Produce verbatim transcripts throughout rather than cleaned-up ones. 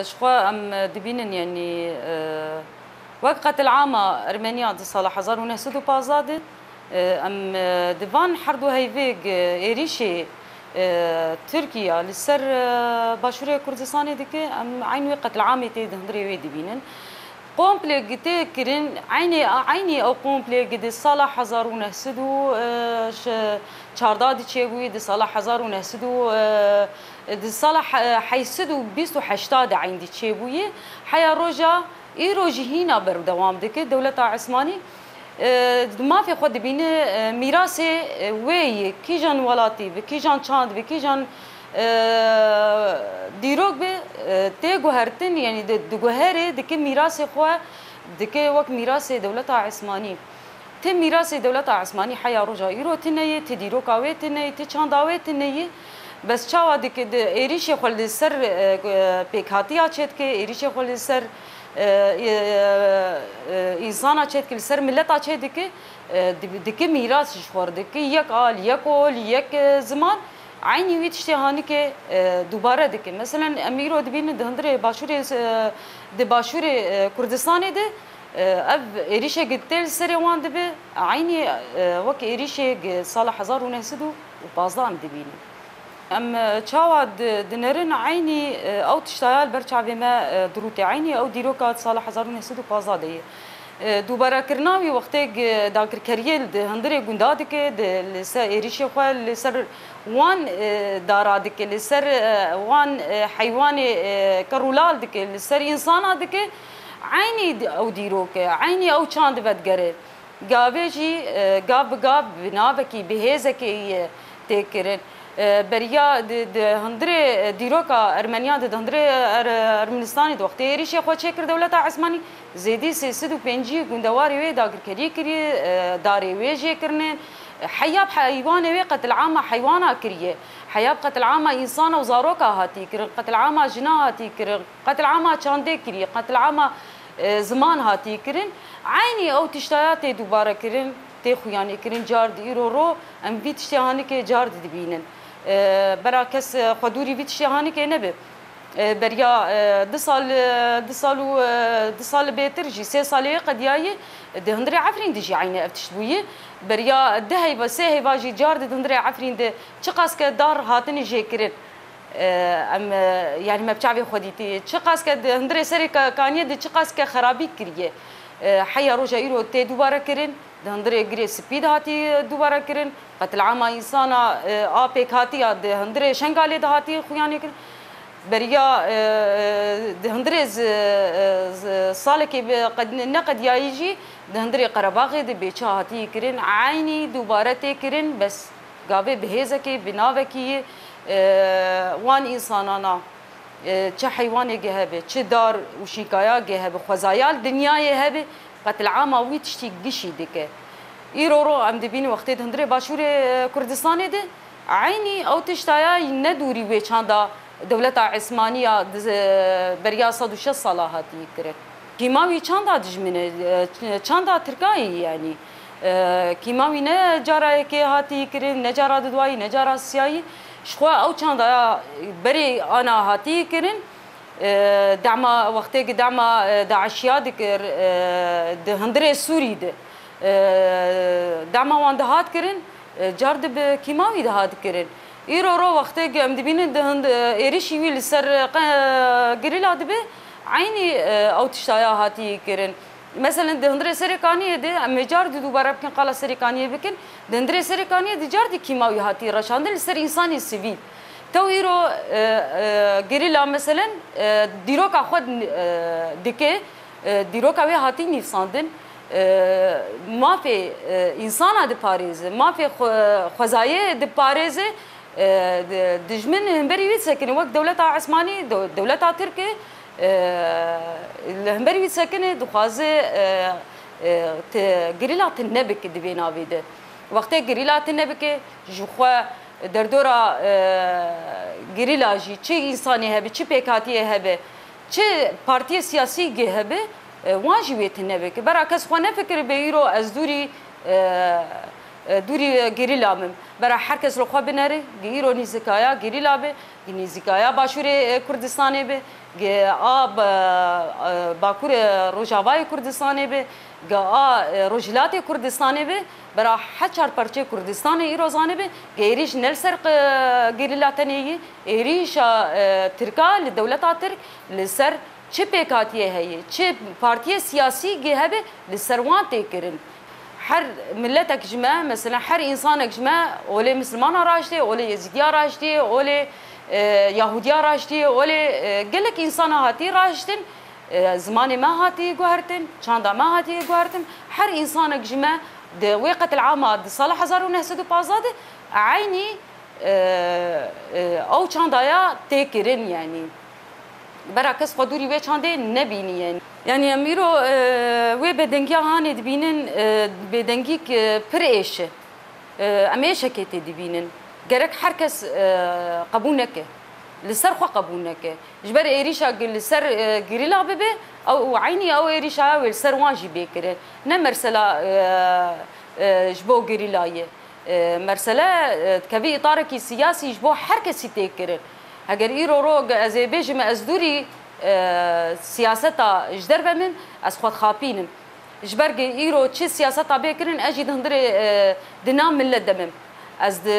Ji xwe em dibînin, yanî, e, wek qetilama Ermeniya di sala hezar û neh sed û pazdeh de, e, em, e, di van her du heyvêk, e, êrîşê, e, Tirkiye li ser, e, Başûrê Kurdistanê dike, em eyn wê qetilamê tê di hundirê wê dibînin. Komplê tê kirin, eynê, eynî ew komplê di sala hezar û neh sed û, e, çardeh de çêbûyî, di sala hezar û neh sed û, e, di sala he-, heyt sed û bîst û heşt de eyn dî çêbûyî. Heya roja îro jî hîna berdewam dike. Dewleta Osmanî, e, di mafê xwe dibîne, e, mîrasê, e, wê yê kîjan welatî bi, kîjan çand bi, kîjan, e, dîrok bi, e, tê guhertin, yanî di, diguherê, dike mîrasê xwe, dike wek mîrasê dewleta Osmanî. Ti mîrasê dewleta Osmanî heya roja îro tune ye, ti dîroka wê tune ye, ti çanda wê tune ye. Bes çawa dike di êrîşê xwe li ser, e, e, pêkhatiya çêdike, êrîşê xwe li ser, e, e, e, însana çêdike, li ser mileta çêdike, e, di-, dike mîras ji xwe re dike, yek al, yek ol, yek, e, ziman, eynî wî tiştê hanike, e, dubare dike. Meselen, em îro dibînin di hundirê başûrê, e, di başûrê, e, Kurdistanê de, e, ev êrîşek tê li serê wan dibe, eynî, e, wek êrîşek sala hezar û neh sed û pazdeh em dibînin. Em, e, çawa di-, dinerin eynî, e, ew tiştaya li ber çavê me, e, dirûtê. Eynî ew dîroka sala hezar û neh sed û pazdeh de ye. E, dubarekirina wî wextê, e, dagirkeriyê li di hundirê gunda dike, di, li ser êrîşê xwe, li ser wan, e, dara dike, li ser, e, wan, e, heywanê, e, kerûlal dike, li ser însana dike, eynî di-, ew dîrok e, eynî ew çand vedigere. Gavê jî, e, gav bi gav bi navekî, bi hêzekê ye tê kirin. E, beriya di, di hundirê, e, dîroka Ermeniyan de, di hundirê Er-, Ermenistanê de wextê êrîşê xwe çêkir dewleta Osmanî, zêdî sê sed û pêncî gundewarê wê dagirkeriyê kiriye, e, darê wê jê kirine. Heya bi heywanê wê qetilama heywana kiriye. Heya bi qetilama însana û zaroka hatî kirin, qetilama jina hatî kirin, qetilama çandê kiriye, qetilama, e, ziman hatî kirin. Eynî ew tiştaya tê dubare kirin, tê xuyanê kirin, car di îro ro em vî tiştê hanike car di dibînin. E, bera kes, e, xwedûrî vî tiştê hanike nebe. E, beriya, e, du sal, e, du sal û, e, du sal bêtir jî, sê salê wê qediyayî, e, di hundirê Efrîn de jî eynî ev tişt bûyî. Beriya du heyva, sê heyva jî car di hundirê Efrîn de çiqas ke dar hatine jê kirin. E, em, e, yanî me bi çavê xwe dîtî. Çiqas ke di hundirê serê ka-, kaniyê de çiqas ke xerabî kiriye. E, heya roja îro tê dubare kirin. Di hundirê Girê Spî de hatî dubare kirin. Qetilama însana, e, a pêkhatiya di hundirê Şengalê de hatî xuyanê kirin. Beriya, e, e, di hundirê zi-, e, zi-, salekê bi qed-, neqediyayî jî di hundirê Qerebaxê de bêçe hatî kirin. Eynî dubare tê kirin, bes gavê bi hêzekê, bi navekî, e, wan însanana, e, çi heywanêkê hebe, çi dar û şînkayakê hebe, xwezaya li dinyayê hebe, qetilama wî tiştî gişî dike. Îro ro em dibînin wextê di hundirê başûrê, e, Kurdistanê de, eynî ew tiştaya ne dûrî wê çanda dewleta Osmaniya di, e, beriya sed û şeş sala hatî kirin. Kîmawî çanda dijmin e, e, çanda tirkayî yanî. E, kîmawî ne cara yekê hatî kirin, ne cara dudwayî, ne cara siyayî. Ji xwe ew çandaya berê ana hatî kirin. E, dema wextê ki dema, e, DAIŞiya dikir, e, di hundirê Sûrî de, e, dema wan dihat kirin, e, car di bi kîmawî dihat kirin. Îro ro wextê ki em dibînin di hind, e, êrişî wî li ser, e, qe-, gerîla dibe, eynî, e, ew tiştaya hatî kirin. Meselen, di hundirê Serêkaniyê de, em ê car di dubare bikin, qala Serêkaniyê bikin, di hundirê Serêkaniyê di car di kîmawî hatî reşandin li ser însanê sivîl. Tew îro, e, e, gerîla, meselen, e, dîroka xwe, e, dike, e, dîroka wê hatî nîvsandin, e, mafê, e, însana diparêze, mafê xwe-, xwezayê diparêze, e, di-, dijmin hemberî wî disekine, wek dewleta Esmanî, dew-, dewleta Tirk e, e, li hemberî wî disekine, dixwaze, e, e, ti-, gerîla tune bike di vê navê de. Wextê gerîla tune bike, ji xwe derdora, e, gerîla jî çi însanê hebe, çi pêkhatiyê hebe, çi partiyê siyasî gê hebe, e, wan jî wê tune bike. Bera kes xwe nefikiribe îro ez dûrî, e, E, dûrî, e, gerîla bim. Bera her kes li xwe binere, gi îro nîzikaya gerîla be, gi nîzikaya Başûrê, e, Kurdistanê be, gi a, e, e, Bakur, e, Rojavayê Kurdistanê be, gi a, e, Rojhilatê Kurdistanê be, bera her çar parçeyê Kurdistanê îro zanibe, gi êrîş ne li ser, e, gerîla tenê yî, êrîşa, e, Tirka li dewleta Tirk li ser çi pêkhatiyê heye, çi partiyê siyasî gi hebe li ser wan tê kirin. Her miletek ji me, mesela her însanek ji me, olê misilmana raştê, olê yezîdiya raştê, olê, e, yahudiya raştê, olê, e, gelek însana hatî raştin, e, zimanê me hatî guhertin, çanda me hatî guhertin. Her însanek ji me di wê qetilama di sala hezar û neh sed û pazdeh de eynî, e, e, ew çandaya tê kirin, yanî bera kes xwe dûrî wê çandê nebîniye. Yanî em îro, e, wê bêdengiya hanê dibînin, e, bêdengîk, e, pir êş e. E, em êşekê tê dibînin. Gerek her kes, e, qebûl neke. Li ser xwe qebûl neke. Ji ber êrîşa gi-, li ser, e, gerîla bibe, ew û eynî ew êrîşa wê li ser wan jî bê kirin. Ne mersela, e, e, ji bo gerîlayê. E, mersele, e, dikevî îtarekî siyasî ji bo her kesî tê kirin. Heger îro ro ez ê bêjim ez dûrî, e, siyaseta ji derve min, ez xwe dixapînim. Ji ber ku îro çi siyaseta bê kirin, ez jî di hundirê, e, di nav milet de bim. Ez di,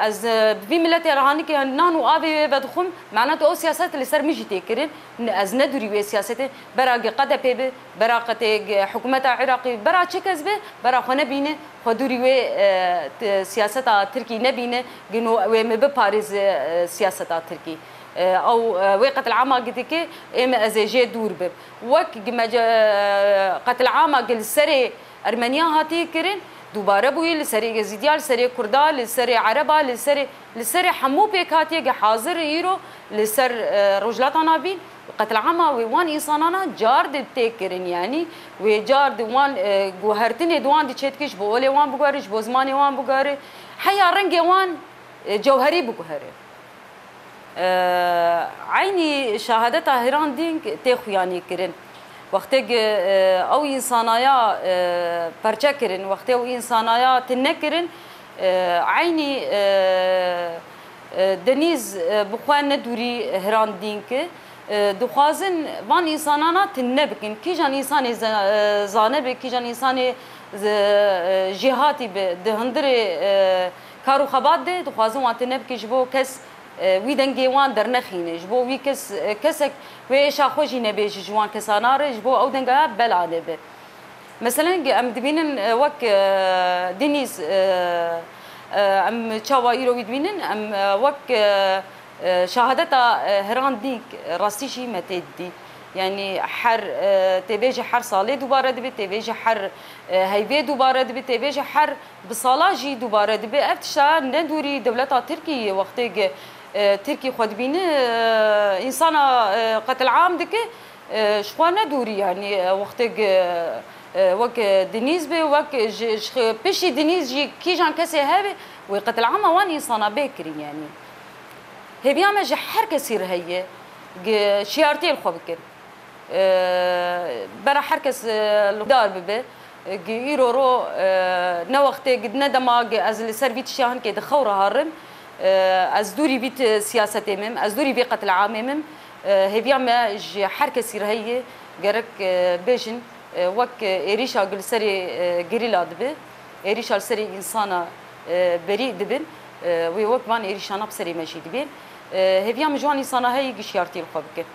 ez, e, bi vî miletê re hanîkê nan û avê wê vedixwim, mena tu ew siyaset li ser min jî tê kirin. Ne, ez ne dûrî wê siyasetê, bera gi K D P bi, bera qetê gi hikûmeta Iraqî, bera çi kes bi, bera xwe nebîne, xwe dûrî wê, e, t-, siyaseta Tirkî nebîne, gino wê min biparêze, e, siyaseta Tirkî. E, ew, e, wê qetilama gi dike, ê min ez ê jê dûr bim. Wek gi me ce-, e, qetilama gi li serê Ermeniya hatî kirin, dubare bûyî li serê Gezîdiya, li serê Kurda, li serê Ereba, li serê, li serê hemû pêkhatiyê gi hazir îro li ser, e, Rojhilata Navîn, qetilama wê wan însanana car di tê kirin, yanî wê car di wan, e, guhertinê di wan di çêdikir, ji bo olê wan biguhere, ji bo zimanê wan biguhere, heya rengê wan, e, cewherî biguhere. E, eynî şahadeta Hiran Dîng tê xuyanî kirin. Wextê gi, e, ew însanaya, e, perçe kirin, wextê ew însanaya tune kirin, e, eynî, e, e, Denîz, e, bi xwe ne dûrî Hiran Dîng e, dixwazin van însanana tune bikin. Kîjan însanê ze-, e, zane be, kîjan însanê ze-, e, jêhatî be di hundirê, e, kar û xebat de, dixwazin wan tune bikin ji bo kes e, wî dengê wan dernexîne. Ji bo wî kes, e, kesek wê êşa xwe jî nebêje ji wan kesana re, ji bo ew denga bela nebe. Meselen, em dibînin, e, wek, e, Dînîz, e, e, em çawa îro wî dibînin, em, e, wek, e, e, şahadeta, e, Hiran Dîng, e, rastî jî me tê didî. Yanî her, e, tê bêje her salê dubare dibe, tê bêje her, e, heyvê dubare dibe, tê bêje her Bi sala jî dubare dibe. Ev tişta ne dûrî dewleta Tirkî ye. Wextê ge, e, Tirkî xwe dibîne, e, însana, e, qetilam dike, e, ji xwe ne dûrî, yanî, e, wextê ge, e, wek, e, Dinîz be, wek ji, ji piştî Dinîz jî kîjan kesê hebe, wê qetilama wan însana bê kirin, yanî. Hêviya me ji her kesî re heye, ge şiyartiyê li xwe bikin. E, bera her kes, e, li dar bibe. E, gi îro ro, e, ne wextê, gi ne dema gi ez li ser vî tiştiya hinkê di xew re harim. E, ez dûrî vî ti-, siyasetê mim, ez dûrî vî qetilamê mim. E, hêviya me ji her kesî re heye, gerek, e, bêjin, e, wek, e, êrîşa gi li serê, e, gerîla dibe, êrîşa li serê însana, e, berî dibin, e, wê wek van êrîşana bi serê me jî dibên. E, hêviya min ji wan însana heye gişiyartiyê li xwe bikin.